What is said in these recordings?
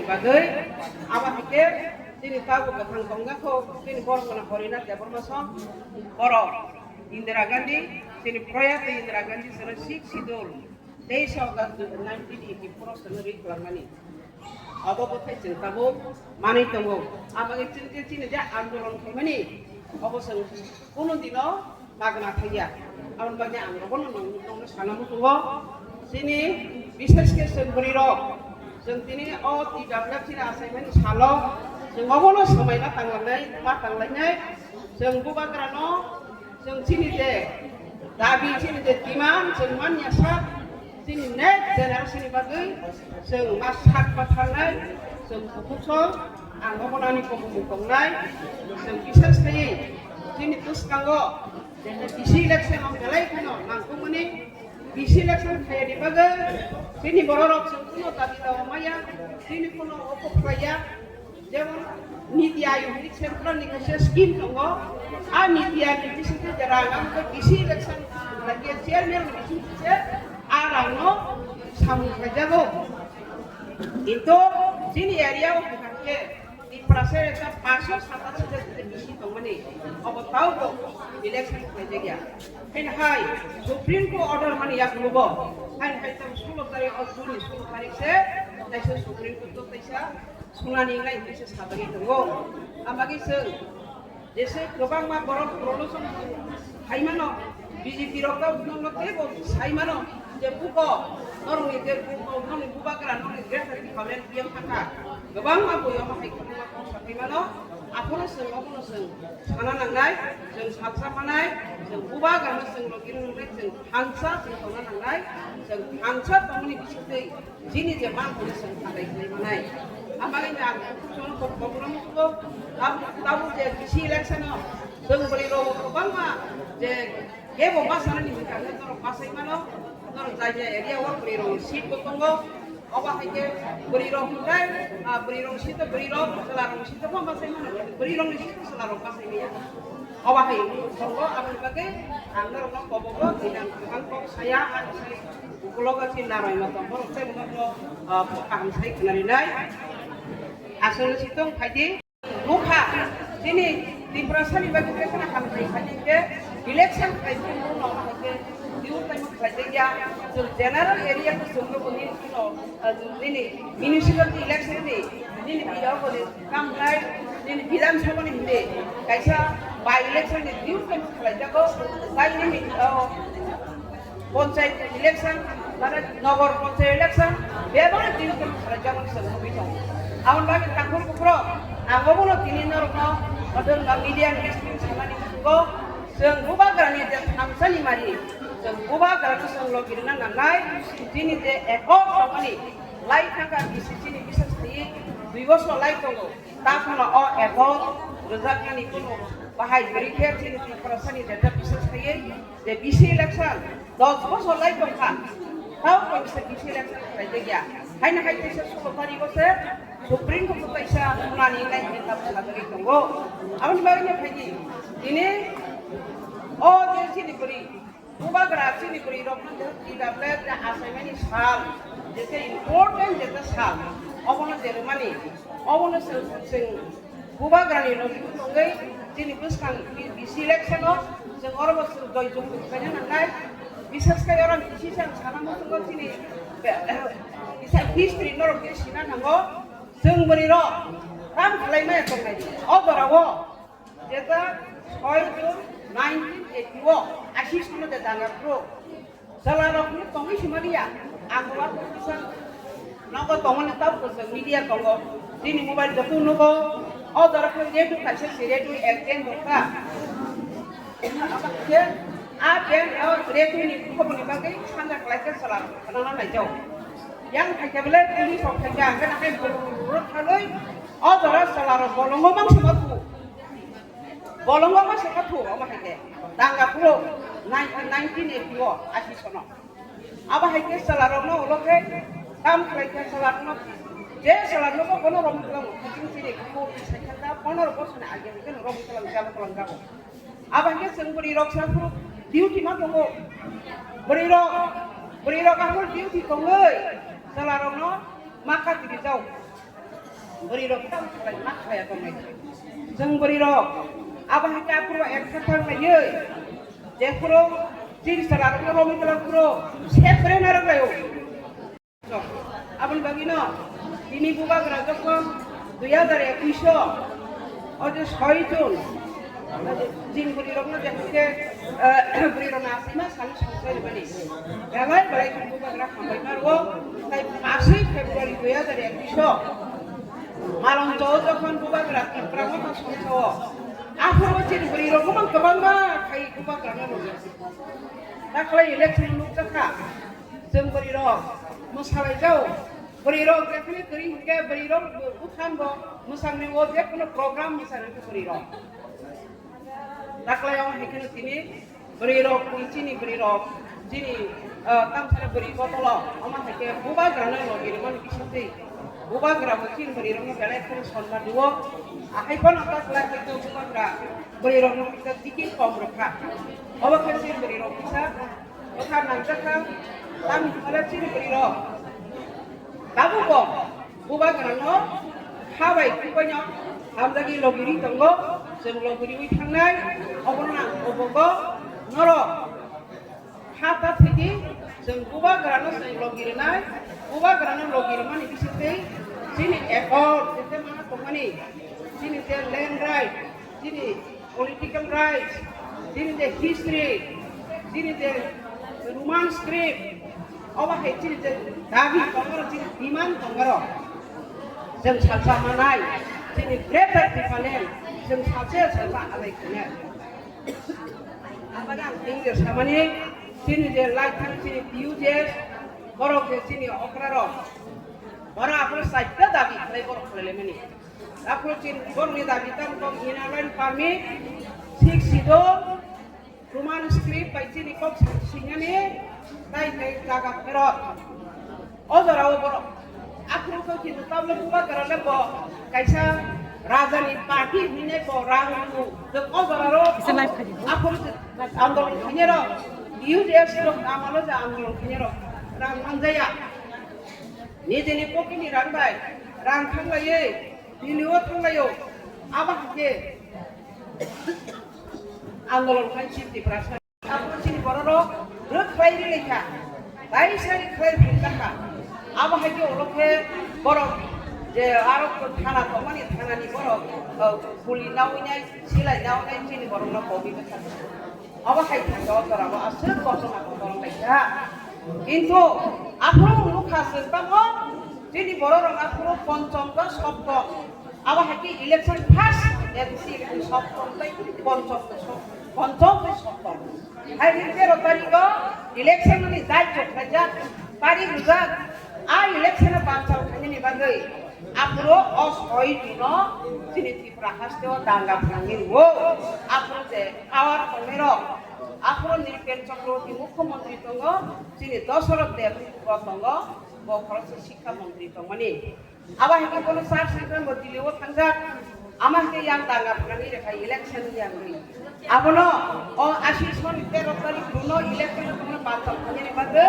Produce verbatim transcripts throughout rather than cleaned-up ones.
Bagwi abo hai khe chini tabuk kwthang tongjakho, chini borok gana Horinath Debbarma song borok Indira Gandhi, chini proyat Indira Gandhi sano sixth schedule teis August nineteen eighty-four o sano ri kwlangmani. Abo bwthai chwng tabuk manwi tongo. Aboni chwng je chini je andolon khaimani, abo chwng kunu dino magna thangya. Aboni bagwi ang rogono nong-, nongno sana muchungo. Chini bishesh khe chwng bwrwi rok, chwng tini o T W F chini achaimani salo chwng obono swmaina tanglangnai, ma tanglainai. Chwng bubagrano chwng chini je dabi, chini je demand chwng manya sak, chini next generation ni bagwi chwng ma sak patharnai, chwng kuthukso ang obono ani komung tongnai. Chwng bishesh khaiwi chini bwskango D C election o belai kheno nangkukmani, D C election khaiyani bagwi chini bororok chwng kuno dabi dawa maya, chini kuno okhok khlaiya. Jemon Niti Aayog ni central ni kaisa scheme tongo, a Niti Aayog ni bisingtwi je rang ang khe D C election khlaiya chairman ni bisingtwi se a rang no samung khlaijago. Kintu chini area o hwnkha khe Tiprasa ekta panchsho satasi je D C tongmani, obo taubo election khlaijakya. Haino hai Supreme Court order mani yakungbo, haino hai tamo sulo tarik o June ni sulo tarik se kaisa Supreme Court o kaisa sunani wngnai hinwi se sajagwi tongo. Amagwi chwng jese kwbangma borok promotion phaimano, B J P rok no teibo saimano je buko norokni je buko norokni bubagra norokni greater Tipraland biyang thangkha. Kwbangma bui omo hai kwbangma kok saphaimano, aphuru chwng obono chwng sana nangnai, chwng salsa manai, chwng bubagrano chwng logirwi nangnai, chwng thansa chwng tongna nangnai, chwng thansa tongmani bisingtwi chini je manthokni chwng khatai khlai manai. Amagwino ang chwngno kok-, kokno muchungo, tabuk, tabuk je D C election o chwng bwrwi rok kwbangma je kebo ma sanani hwnkha hwnkhe norok ma sai mano, norok jai jai area o bwrwi rokni seat bo tongo, obo hai khe bwrwi rok hwnkhe, ah, bwrwi rokni seat o bwrwi rok, chwla rokni seat o bo ma sai mano, bwrwi rokni seat o chwla rok ma sai maya. Obo hai wngwi tongo, aboni bagwi ang norokno kobogo, tini ang kwbang kok saya, ani sai ukulogo chini narwai ma tong, borok tei borokno, ah, kaham sai khnarinai. Aswk si tong phaidi. Nukha, chini Tiprasani bagwi khe kheno hamjai khaidi khe, election khlai phuru no hai khe, diu tei khlai ya, general area ko sumno ko ni no, ah, nini municipality election ni, nini biya ko ni, Kamlai, nini Bidhan Sabha ni hindi, kaisa by election ni diu khe khlai jago, tai nini, oh, panchayat election, mane Nagar panchayat election, bebak diu khe khlai jago ni sabo bito. Aboni bagwi takhur bukhro, ang obono tini norokno, odon ba media ni screen samani go, chwng bubagrani je thamsani mari, chwng bubagrano chwng logirina nangnai, chini je ekok tongmani, lai thangkha B C C ni bisas ni dui bosor lai tongo. Takhano o ekok rwjaknani kunu bahai kwrwi khe chini Tiprasani data bisas khaiwi je B C election dos bosor lai tongkha. Tao kaisa B C election khlaijakya. Haino hai kaisa sulo tarigo se Supreme Court kaisa sunani nai hinwi tabuk sajagwi tongo. Aboni bagwino phaidi tini o je chini bwrwi Bubagra chini bwrwi rokno je T W F je achaimani sal, jesa important jesa sal, obono je rwmani, obono chwng, chwng bubagrani logi tongwi chini bwskang B C election o chwng oro bo chwng doi jung khaina nangnai, bisas khai oro B C election sana muchungo chini, eh, eh, kisa history norok khe sina nango, chwng bwrwi rok kam khlai maya tongnai, o jora o. Jeta soi June nineteen eighty o, ashi sono de danga pro. Sala rok ni tongwi simaliya, ang wa ko kisa. Nogo tongoni tau ko media tongo. Dini mobile joto nogo. O dara ko radio kaisa si radio ek den dokha. Ke a den o radio ni khobor ni bagwi sanja khlai khe sala rok khana na naijao. Yang khaikhe bele police rok khaikhe ang khe nakhai borok thaloi. O dara sala rok bolongo mang sama tu. Bolongo ma se kathu omo hai khe danga phuru nai-, nineteen eighty o ashi sono. Abo hai khe chwla rokno ulo khe kam khlai khe chwla rokno je chwla rokno bono romwi twlang khe chini khe ko sai khe ta pondro bosor ni age khe romwi twlang jabo twlang jabo. Abo hai khe chwng bwrwi rok sa phuru duty ma tongo. Bwrwi rok, bwrwi rok ahur duty tongwi chwla rokno ma kati rijao. Bwrwi rok tam khlai ma khlai ya tongnai. Jwng bwrwi rok abo hai khe aphuru ekta thang lai ye. Jephuru chini chwla rok no romwi twlang phuru sepre narwk lai o. Aboni bagwi no tini bubagra jokhon dui hazar ekwis o, o je soi June, jing bwrwi rokno je hwnkhe, eh, bwrwi rokno aswima sani songchai rwmani. Belai belai khe bubagra hambai ma rwo, tai paswi February dui hazar ekwis o Malong Chao jokhon bubagra Tipra Motha songchao, aphuru chini bwrwi rok kwbang kwbangma khai bubagra no rwjak. Dakhwlai election nukjakha. Chwng bwrwi rok mwsalai jao. Bwrwi rok jephuru kwrwi hwnkhe bwrwi rok bwkhan bo mwsangni o jekhuno program mwsangni bwrwi rok. Dakhwlai o hai kheno tini bwrwi rok, chini bwrwi rok, chini, ah, tamsani bwrwi botolo omo hai khe bubagrano logi rwmani bisingtwi bubagra bo chini bwrwi rokno belai kheno sonma rwo. Ahai phano dakhwlai hai khe bubagra bwrwi rokno kisa dikir kom rwkha. Obo khe chini bwrwi rok kisa Bwkha nangjakha, tamni hwnmale chini bwrwirok tabukbo bubagrano kha bai kubaino hamjagwi logiri tongo, chwng logiriwi thangnai, obono nang obogo norok kha ta thwidi, chwng bubagrano chwng logirinai, bubagrano logirimani bisingtwi chini accord jete mana tongmani, chini je land right, chini political rights, chini je history, chini je Roman script, obo hai chini je dabi tongaro, chini demand tongaro, chwng salsa manai, chini greater Tipraland, chwng salsa salsa adai khainai. Aboni ang tini je samani, chini je laithang chini T U J S, borok je chini okrarok, borok aphuru chaita dabi khlai borok khlai laimani. Aphuru chini borokni dabi tamo kok inner line permit, sixth schedule, Roman script bai chini kok swinani tai tai jaga pherot. O jorao borok aphuru khe chini tablo bubagrano bo kaisa rajani party hinwi bo rang rw. Tei o jorao aphuru andolon khainai rok, U J S rok amalo je andolon khainai rok rang manjaya. Nijini pocket ni rang bai rang khanglaiwi Delhi o thanglaio. Abo hai khe andolon khai si Tiprasa. Abo chini borok rok rwk khlai ri lai kha. Bai sari khlai phun kha. Abo hai khe olo khe borok je aro thana tongmani thanani borok, uh, guli nawi nai, silai nawi nai chini borok no kobi kha. Abo hai thangkhe o jorao aswk kochoma kotor wnglaikha. Kintu aphuru wngkha chwng tamo chini borok rok aphuru ponchom ba soptom. Abo hai khe election first A D C election soptom tei ponchom tei sop-, ponchom tei soptom. Hai khe tero tarikh o election ni date khlaijak, tarikh rijak. A election o bansal khainani bagwi aphuru o soi dino chini Tripura haste o danga phnangwi rwo. Aphuru je power tongnai rok, aphuru Nripen Chakraborty mukhyamantri tongo, chini Dasarath Deb bo tongo, bo khoroksa sikha mantri tongmani. Abo hai khe bono sar sengkran bo Delhi o thangjak, ama hai khe yang danga phnangwi rwkha election ni yangwi. Abono o ashi soni tero tarikh bono election bono bansal khainani bagwi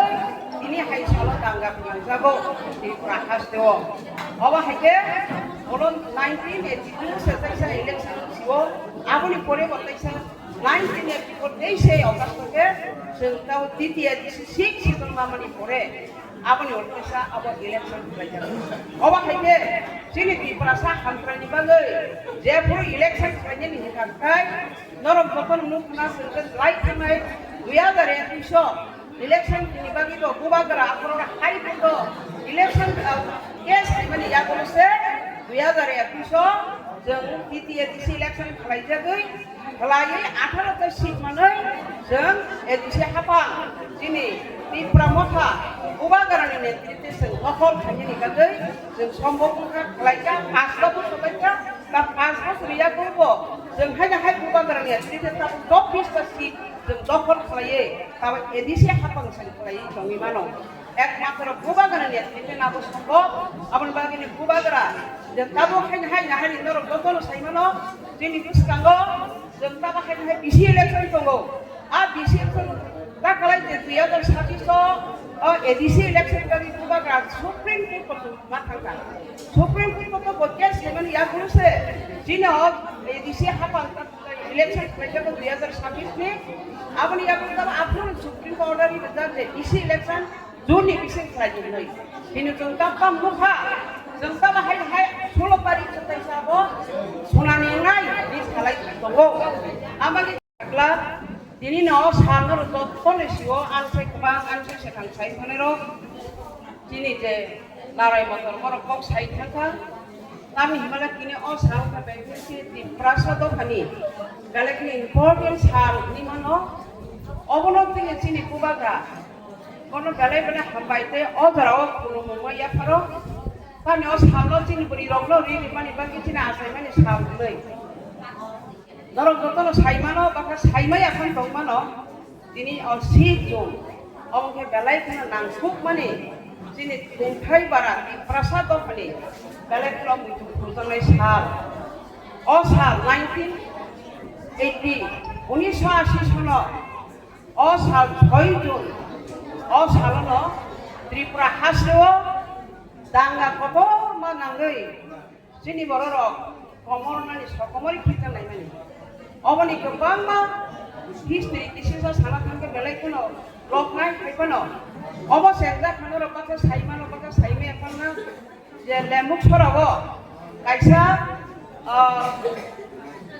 tini hai salo danga phnangjago Tripura haste o. Obo hai khe bono nineteen eighty two se teisa election sio, aboni pore bo teisa nineteen eighty four teisa August khe chwng tao titiya six seat mamani pore aboni orthosa abo election khlaijak. Obo hai khe chini Tiprasa hamkraini bagwi jephuru election khlainani hinkha khai norok jotono nukna chwng khe lai thangnai dui hazar ekwis o election ni bagwi bo bubagra aphuru hai bundo election, ah, case khaimani yagulo se dui hazar ekwis o chwng titiya election khlaijagwi khlaiwi atharo ta seat manwi chwng A D C haphang chini Tipra Motha bubagrani netritwe chwng dokhol khainani bagwi chwng sombok wngkha khlaikha, paanch bosor solaikha, ta paanch bosor yagulo bo chwng haino hai bubagrani netritwe tabuk chobbish ta seat chwng dokhol khlaiwi tabuk A D C haphang chwng khlaiwi tongwi mano. Ekmatro bubagrani netritwe nabo sombok, aboni bagwini bubagra je tabuk haino hai nahari norok jotono saimano, chini bwskango je tabuk haino hai B C election tongo. A B C election ta kalai je dui hazar sabbish o O A D C election kali bubagra Supreme Court kotor ma thangkha. Supreme Court kotor bo case lemani yaphuru se chini o A D C hapang election khlaijak dui hazar sabbish ni. Aboni yaphuru tamo aphuru Supreme Court order rijak je D C election June ni bising khlai di hinwi. Hino chwng tabang nukha, chwng tamo hai hai sulo tarik chwng taisa bo sunani wngnai ni salai tongo. Amani Chwla, tini no sal no joto ni sio ang sai kwbang ang sai swkang sai thani rok. Chini je narai motor borok kok sai thangkha. Tamni himala tini o sal kha bai khe Tiprasa dophani belai kheno important sal hinwi mano. Obono tini chini bubagra bono belai belai hambai tei o jora o khulumung yapharo. Tamni o sal no chini bwrwi rok no ri rimani bagwi chini achaimani sal hwnwi. Norok jotono saimano, baka saimaya phano tongmano, tini o six June, omo khe belai kheno nangkukmani, chini tongthai bara Tiprasa dophani belai kheno muitu khurjaknai sal. O sal nineteen eighty, unisho ashi sono, o sal soi June, o salono Tripura hasteo danga kotorma nangwi, Chini bororok komor nani sokomori khita naimani. Oboni kwbangma history kisisa sana thangkhe belai kheno loknai hai phano. Obo sengjak khano rok bakhe saimano bakhe saimaya phangna je lemuk sorogo kaisa, ah,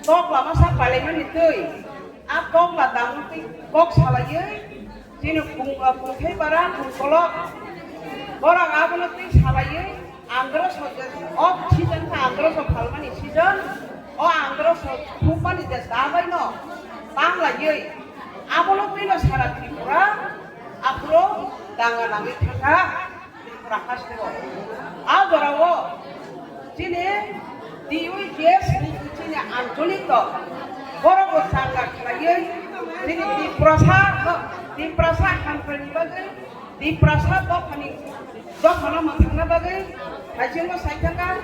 tok lama sa palaimani twi a tok la dangtwi kok salaiwi chini kung, ah, kungthai bara kungkolok borok abono twi salaiwi Andro sojak, o season kha andro so phalmani season, o andro so thupmani je dabai no tang laiwi, abono twino sara Tripura, aphuru danga nangwi thangkha Tripura hasteo. A jorao chini D U G S ni chini ancholik dol, borok bo changa khlaiwi, chini Tiprasa, Tiprasa hamkrai ni bagwi, Tiprasa dophani, dophano mwthangna bagwi haisingo saithaka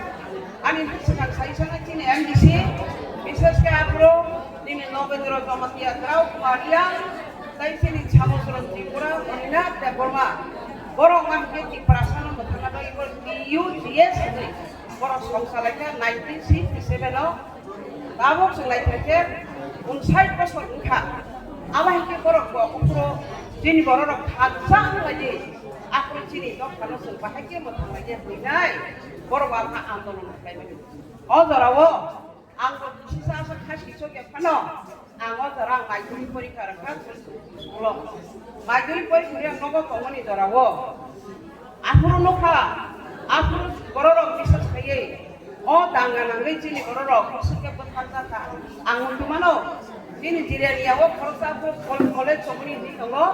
ani swkang saisana chini M D C, bishesh khe aphuru nini Nogendra Jamatia, Drau Kumar Reang, tei chini Samusuran Tripura, Moninath Debbarma. Borok man khe Tiprasano mwthangna bagwi bo T U G S hinwi borok song salaikha nineteen sixty seven o. Tabuk chwng naithok khe unsait bosor wngkha. Abo hai khe borok bo uphuru chini bororok khaksa wnglaidi. Aphuru chini dophano chwng bahai khe mwthang laidi hinwi nai borok bo apha andolon khlaimani. O jorao ang bo kisisa asa kha siso khe phano ang o jora ang maiduri porikha rwkha school o. Maiduri porikha rwi ang nogo tongmani jorao. Aphuru nukha, aphuru bororok bisas khaiwi, o danga nangwi chini bororok bwswk khe bwtharjak kha. Ang wngtwi mano, chini Jirania o khoroksa aphuru kol-, college tongmani hinwi tongo,